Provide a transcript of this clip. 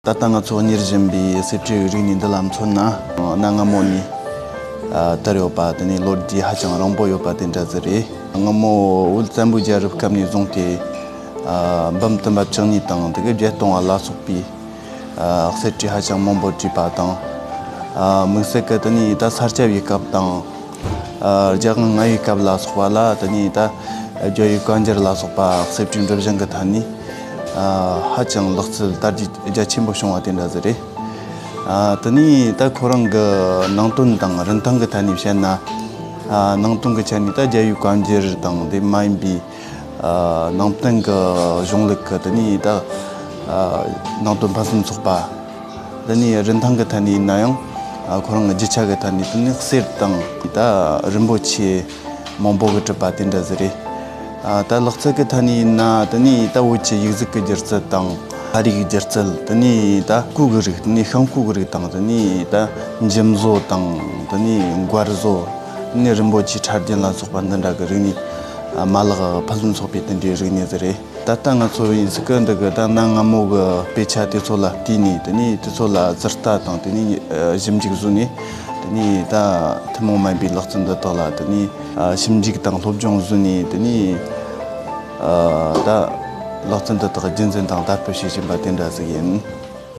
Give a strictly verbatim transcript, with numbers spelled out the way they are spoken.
ད་ལྟ་ང་ཚོ་གཉེར་བཞིན་པའི་གསེར་བྲིས་རིག་གནས་འདི་ལ་མཚོན་ན། གནའ་སྔ་མོ་ནས་ཨ་དར་ཡོད་པ། དེ་ནས་ལོ་རྒྱུས་ཧ་ཅང་རིང་པོ་ཡོད་པ་དེ་འདྲ་ཟིག་རེད། སྔ་མོ་བོད་བཙན་པོའི་རྒྱལ་རབས་སྐབས་ནས་བཟུང་སྟེ། ཨ་འབུམ་དུམ་པ་བཅུ་གཉིས་དང་དེ་གའི་བརྒྱད་སྟོང་བ་ལ་སོགས་པའི་ཨ་གསེར་བྲིས་ཧ་ཅང་མང་པོ་བྲིས་པ་དང་། ཨ་དམིགས་བསལ་གྱི་དེ་ནས་ད་ས་སྐྱ་པའི་སྐབས་དང་། ཨ་རྒྱལ་དབང་ལྔ་པའི་སྐབས་ལ་སོགས་པ་ལ། དེ་ནས་ད་རྒྱལ་བའི་བཀའ་འགྱུར་ལ་སོགས་པ་གསེར་བྲིས་འབྲི་བཞེངས་ཀྱི་ཐད་ནས་ཨ་ཧ་ཅང་ལག་རྩལ་དར་རྒྱས་རྒྱ་ཆེན་པོ་བྱུང་བ་དེ་འདྲ་ཟིག་རེད། ཨ་དེ་ནས་ད་ཁོ་རང་གི་ནང་དོན་དང་རིན་ཐང་གི་ཐད་ནས་བཤད་ན། ཨ་ནང་དོན་གྱི་ཆ་ནས་ད་རྒྱལ་བའི་བཀའ་འགྱུར་དང་དེ་མ་ཡིན་པའི་ཨ་ནང་བསྟན་གྱི་གཞུང་ལུགས་ཀྱི་དེ་ནས་ད་ཨ་ནང་དོན་ཕུན་སུམ་ཚོགས་པ། དེ་ནས་རིན་ཐང་གི་ཐད་ནས་ཡིན་ན་ཡང་། ཨ་ཁོ་རང་གི་རྒྱུ་ཆ་གི་ཐད་ནས་དེ་ནས་གསེར་དང་ད་རིན་པོ་ཆེ་མང་པོ་གིས་གྲུབ་པ་དེ་འདྲ་ཟིག་རེད། ཨ་ད་ལག་རྩལ་གི་ཐད་ནས་ཡིན་ན། དེ་ནས་ད་བོད་ཀྱི་ཡིག་གཟུགས་ཀྱི་སྒྱུ་རྩལ་དང་། ལྷ་རིས་སྒྱུ་རྩལ། དེ་ནས་ད་སྐུ་གི་རིགས། དེ་ནས་ཤིང་སྐུ་གི་རིགས་དང་། དེ་ནས་ད་འཇིམ་བཟོ་དང་། དེ་ནས་མགར་བཟོ། དེ་ནས་རིན་པོ་ཆེའི་ཕྲ་རྒྱན་ལ་སོགས་པ་འདི་འདྲ་གི་རིག་གནས་མ་ལག་ཕུན་སུམ་ཚོགས་པའི་དེ་འདྲའི་རིག་གནས་ཟིག་རེད། ད་ལྟ་ང་ཚོ་ཡིན་ཟིག་གི་འདི་གི་ད་གནའ་སྔ་མོ་གི་དཔེ་ཆ་དེ་ཚོ་ལ་བལྟས་ནས། དེ་ནས་དེ་ཚོ་ལ་ཟུར་ལྟ་དང་། དེ་ནས་ཨ་ཞིབ་འཇུག་བཟོས་ནས། དེ་ནས་ད་ཐུན་མོང་མ་ཡིན་པའི་ལག་རྩལ་འདི་དག་ལ་དེ་ནས་ཨ་ཞིབ་འཇུག་དང་སློབ་སྦྱོང་བཟོས་ནས། དེ་ནས་ཨ་ད་ལག་རྩལ་འདི་དག་རྒྱུན་འཛིན་དང་དར་སྤེལ་བྱེད་བཞིན་པ་དེ་འདྲ་ཟིག་ཡིན།